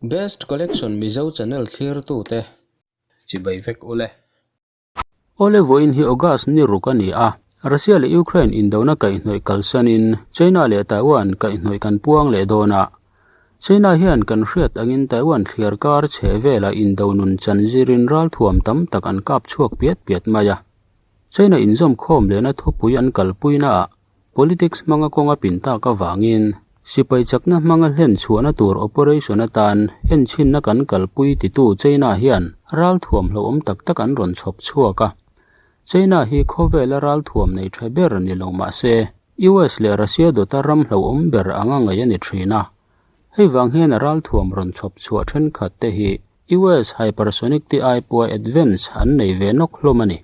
Best Collection Mizo channel thlirtute chibai vek ule. Awle vawiin hi August ni ruk a ni a, Russia leh Ukraine indona kaihhnawih kalsanin China leh Taiwan kaihhnawih kan puang leh dawn a. China hian kan hriat angin Taiwan thliar kar chhe velah indo nun chan zirin ralthuam tam tak an kap chhuak piat piat mai a. China inzawm khawm lehna thupui an kalpuinaah Politics hmanga kawnga pin tak avangin sipai chakna hmanga hlen chhuahna tur operation atan enchhinna kan kalpui titu China hian ralthuam hlauhawm tak tak an rawn chhawp chhuak a. China hi khawvela ralthuam nei tha ber ni lo mah se US leh Russia dawta ram hlauhawm ber anga ngaih a ni thin a. Hei vang hian a ralthuam rawn chhawp chhuah thenkhat te hi US hypersonic ti ai pawha advance an nei ve nawk hlawm a ni.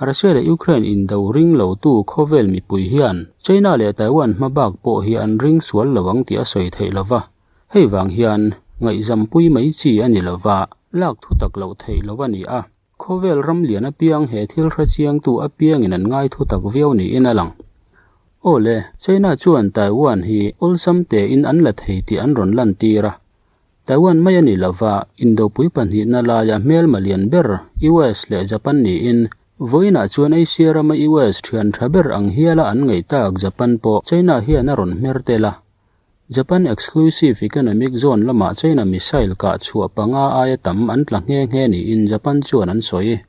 Russia leh Ukraine indo ring lotu khawvel mipui hian China leh Taiwan hmabak pawh hi an ring sual lo ang tih a sawi theih lo va, hei vang hian ngaihzampui mai chi a ni lo va, lak thu tak loh theih lo a ni a, khawvel ram lian apiang he thil hrechiangtu apiangin an ngai thu tak viau niin a lang. Aw le, China chuan Taiwan hi awlsam tein an la thei tih an rawn lantir a, Taiwan mai a ni lova, Indopui pahnihna laia hmelma lian ber US leh Japan niin, vawiinah chuan Asia rama US thian tha ber ang hiala an ngaih tak Japan pawh China hian a rawn hmer tel a. Japan Exclusive Economic Zone lamah China missile kah chhuah panga aia tam an tla nghe nghe niin Japan chuan an sawi.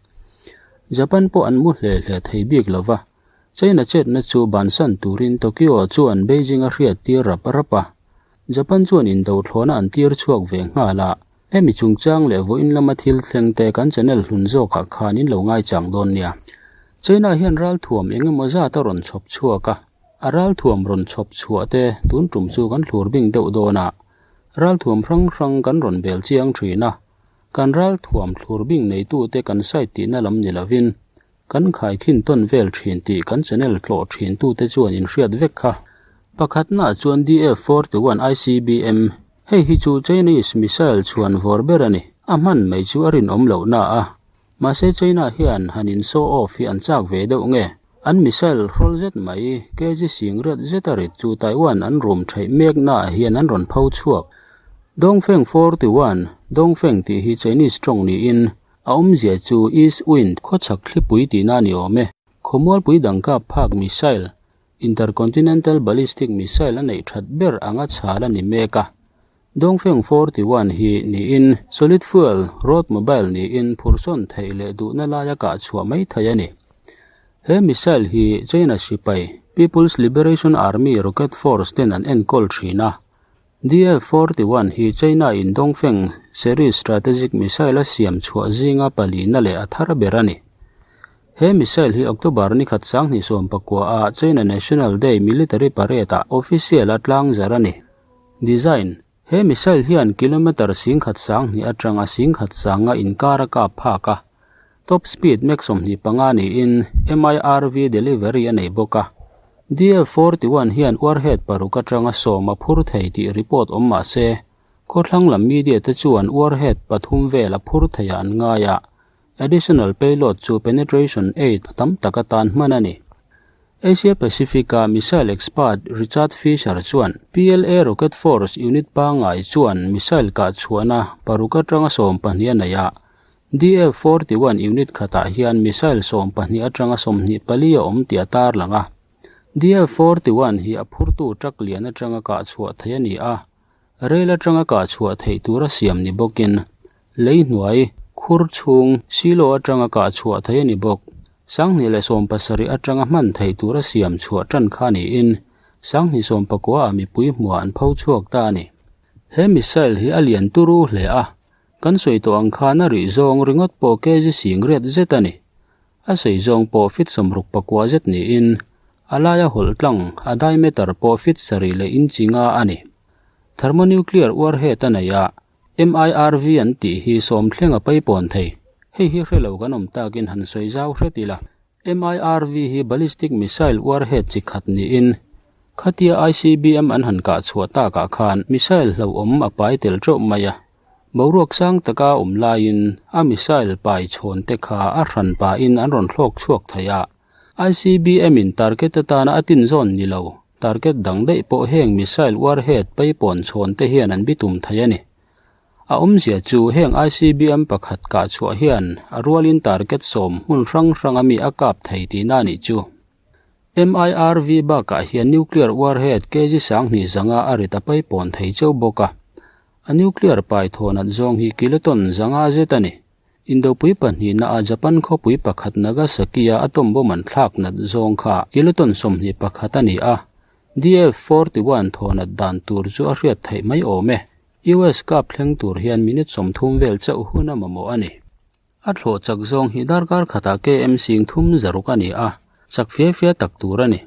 Japan pawh an mu hle hle thei bik lova, China chetna chu bansan turin Tokyo chuan Beijing a hriattir rap rap a. Japan chuan indo thlawhna an tir chhuak ve nghal a, hemi chungchang leh vawiin lama thil thleng te kan channel hlun zawkah khan in lo ngaichang dawn nia. China hian ralthuam eng emaw zat a rawn chhawp chhuak a, a ralthuam rawn chhawp chhuah te tun tum chu kan thlur bing deuh dawn a, ralthuam hrang hrang kan rawn bel chiang thin a, kan ralthuam thlur bing neitute kan site tihna lam ni lovin Kan khaikhin tawn vel thin tih kan channel tlawh thin tute chuan in hriat vek kha. Pakhatnaah chuan DF-41 ICBM, hei hi chu Chinese missile chhuan vawr ber a ni. A hman mai chu a rinawm loh na a. Mahse China hian han in show off hi an chak ve deuh nge? An missile hrawl zet mai, kg singriat zeta rit chu Taiwan an rum theih mek naah hian an rawn pho chhuak. Dongfeng 41, Dongfeng tih hi Chinese tawng niin A awmzia chu East Wind khawchhak thlipui tihna a ni awm e. Khawmualpui dangkap phak missile, Intercontinental Ballistic Missile a neih that ber anga chhal a ni mek a. Dongfeng 41 hi niin solid fuel road mobile niin phursawn theih leh duhna laia kah chhuah mai thei a ni. He missile hi China sipai, People's Liberation Army Rocket Force ten an enkawl thin a. DF-41 hi China-in Dongfeng series strategic missile a siam chhuah zinga palina leh a thar ber a ni. He missile hi October ni khat 2019-ah China National Day military parade-ah official a tlangzar a ni. Design, He missile hian kilometre singkhat sanghnih atanga singkhat sanga inkar a kap phak a. Top speed Mach 25 niin MIRV delivery a nei bawk a. DF-41 hian warhead paruk atanga sawm a phur thei tih report awm mah se, khawthlang lam media te chuan warhead pathum vel a phur theiah an ngai a, additional payload chu penetration aid a tam tak atan hman a ni. Asia Pacific-a missile expert Richard Fisher chuan PLA Rocket Force unit pangngai chuan missile kah chhuahna paruk atanga 12 a nei a, DF-41 unit khatah hian missile 12 atanga 24 a awm tih a tarlang a. DF-41 hi a phurtu truck lian atanga kah chhuah theih a ni a, rail atanga kah chhuah theih tura siam ni bawkin lei hnuai khur chhung silo atanga kah chhuah theih a ni bawk. 2017 atanga hman theih tura siam chhuah tan kha niin 2019 ah mipui hmuah an pho chhuak ta a ni. He missile hi a lian turu hle a, Kan sawi tawh ang khan a rih zawng ringawt pawh kg singriat zet a ni. A sei zawng pawh feet 64 zet niin a laia hawlh tlang a diameter pawh feet sarih leh inchi nga a ni. Thermonuclear warhead a nei a, MIRV an tih hi sawm thleng a paipawn thei. Hei hi hre lo kan awm takin han sawi zau hret ila. MIRV hi ballistic missile warhead chi khat niin khatia ICBM an han kah chhuah takah khan missile hlauhawm a pai tel teuh mai a. Boruak sang taka awm laiin a missile pai chhawn te kha a hran pahin an rawn hlawk chhuak thei a. ICBM in target atana a tin zawn ni lo, target dang daih pawh heng missile warhead paipawn chhawn te hian an bitum thei a ni. A awmzia chu heng ICBM pakhat kah chhuah hian a rualin target sawm hmun hrang hranga mi a kap thei tihna a nih chu. MIRV bakah hian nuclear warhead kg 20 zanga a rit a paipawn thei cheu bawk a. A nuclear pai thawnat zawng hi kiloton zanga zet a ni. Indopui pahnihna a Japan khawpui pakhat Nagasaki-a atom bomb an thlak nat zawng kha kiloton 21 a ni a. DF-41 thawnat dan tur chu a hriat theih mai awm e. US kap thleng tur hian minute 30 vel chauh hun a mamawh a ni. A thlawh chak zawng hi darkar khatah KM 36 a ni a, chak fia fia tak tur a ni.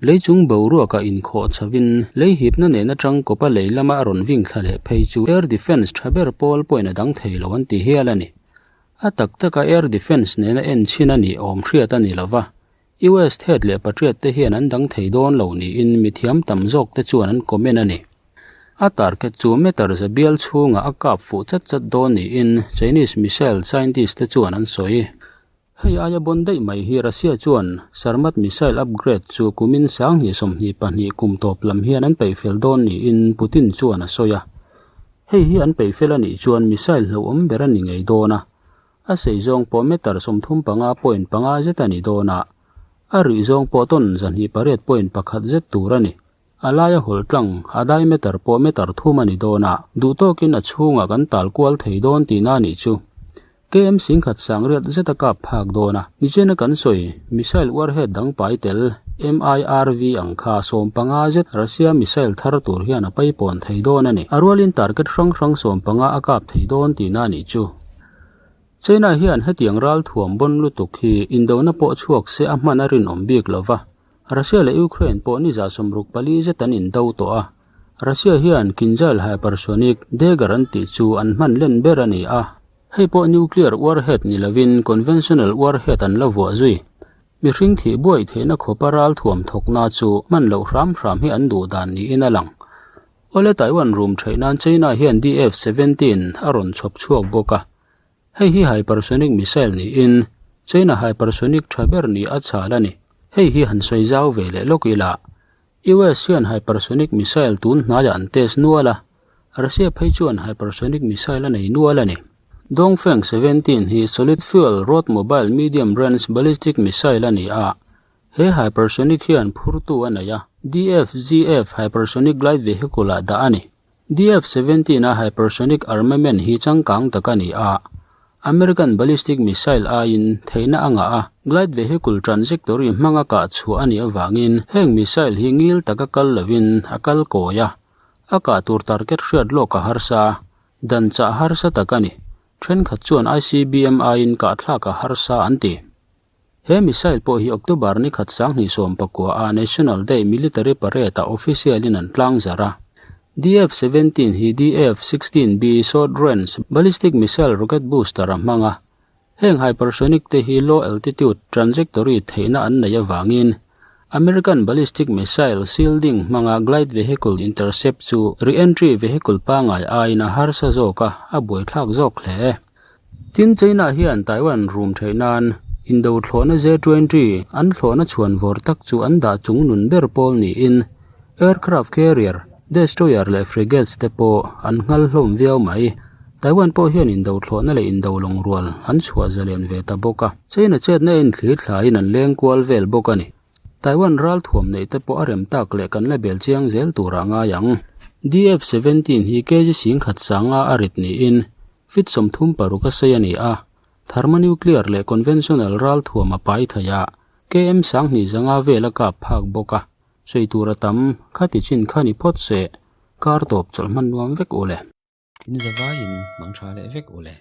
Lei chung boruakah inkhawh chhovin lei hipna nen atang kawpa lei lama a rawn ving thla leh phei chu air defence tha ber pawl pawhin a dang thei lo an ti hial a ni. A tak taka air defence nena en chhin a nih awm hriat a ni lova, US thet leh Patriot te hian an dang thei dawn lo niin mithiam tam zawk te chuan an comment a ni. A target chu meter za bial chhungah a kap fuh chat chat dawn niin Chinese missile scientist te chuan an sawi. Hei aia bawn daih mai hi Russia chuan Sarmat missile upgrade chu kumin 2022 kum tawp lam hian an peih fel dawn niin Putin chuan a sawi a. Hei hi an peih fel a nih chuan missile hlauhawm ber a ni ngei dawn a. A sei zawng pawh meter 35.5 zet a ni dawn a, a rih zawng pawh tawn 28.1 zet tur a ni. A laia hawlh tlang, a diameter pawh meter thum a ni dawn a, duh tawkin a chhungah kan tal kual thei dawn tihna a nih chu. KM 10,000 sangriat zet a kap phak dawn a, nichena kan sawi missile warhead dang pai tel MIRV ang kha 15 zet Russia missile thar tur hian a paipawn thei dawn a ni. A rualin target hrang hrang 15 a kap thei dawn tihna a nih chu. China hian hetiang ral thuam bawn lutuk hi indona pawh chhuak se a hman a rinawm bik lova, Russia leh Ukraine pawh ni 64 zet an indo tawh a. Russia hian Kinzhal hypersonic dagger an tih chu an hman len ber a ni a. Hei pawh nuclear warhead ni lovin conventional warhead an la vuah zui. Mihring thih buai theihna khawpa ral thuam thawkna chu hman loh hram hram hi an duh dan niin a lang. Awle Taiwan rum theih nan China hian DF-17 a rawn chhawp chhuak bawk a. Hei hi hypersonic missile niin China hypersonic tha ber ni a chhal a ni. Hei hi han sawi zau ve leh lawk ila. US hian hypersonic missile tun hnaiah an test nual a, Russia phei chuan hypersonic missile a nei nual a ni. Dongfeng 17 hi solid fuel road mobile medium range ballistic missile a ni a, he hypersonic hian phurtu a nei a, DFGF hypersonic glide vehicle-ah dah a ni. DF-17 a hypersonic armament hi changkang tak a ni a, American ballistic missile aiin theihna a ngah a, glide vehicle trajectory hmanga kah chhuah a nih avangin heng missile hi ngil taka kal lovin a kal kawi a, a kah tur target hriat lawk a harsa, dan chah harsa tak a ni. Thenkhat chuan ICBM aiin kahthlak a harsa an ti. He missile pawh hi October ni khat 2019 a National Day Military Parade ah official in an tlang zarh a. DF-17 hi DF-16B Short Range Ballistic Missile Rocket Booster a hmang a. Heng hypersonic te hi low altitude trajectory theihna an nei avangin American ballistic missile shielding hmanga glide vehicle intercept chu re-entry vehicle pangai aiin a harsa zawk a, a buaithlak zawk hle. Tin, China hian Taiwan rum theih nan indo thlawhna J-20 an thlawhna chhuan vawr tak chu an dah chung nun ber pawl niin aircraft carrier, destroyer leh frigates te pawh an nghal hlawm viau mai. Taiwan pawh hian indo thlawhna leh indo lawng rual an chhuah zalen ve ta bawk a. China chetna en thlir thlaiin an leng kual vel bawk a ni. Taiwan ral thuam neih te pawh a rem tak leh kan la bel chiang zel turah ngai ang. DF-17 hi kg 10,000 sanga a rit niin Fit 36 a sei a ni a, thermonuclear leh conventional ral thuam a pai thei a, KM 25 vel a kap phak bawk a, sawi tur a tam, khati chin kha ni phawt se, kar tawp chawlh hman nuam vek u le. In zavaiin mang tha leh vek u le.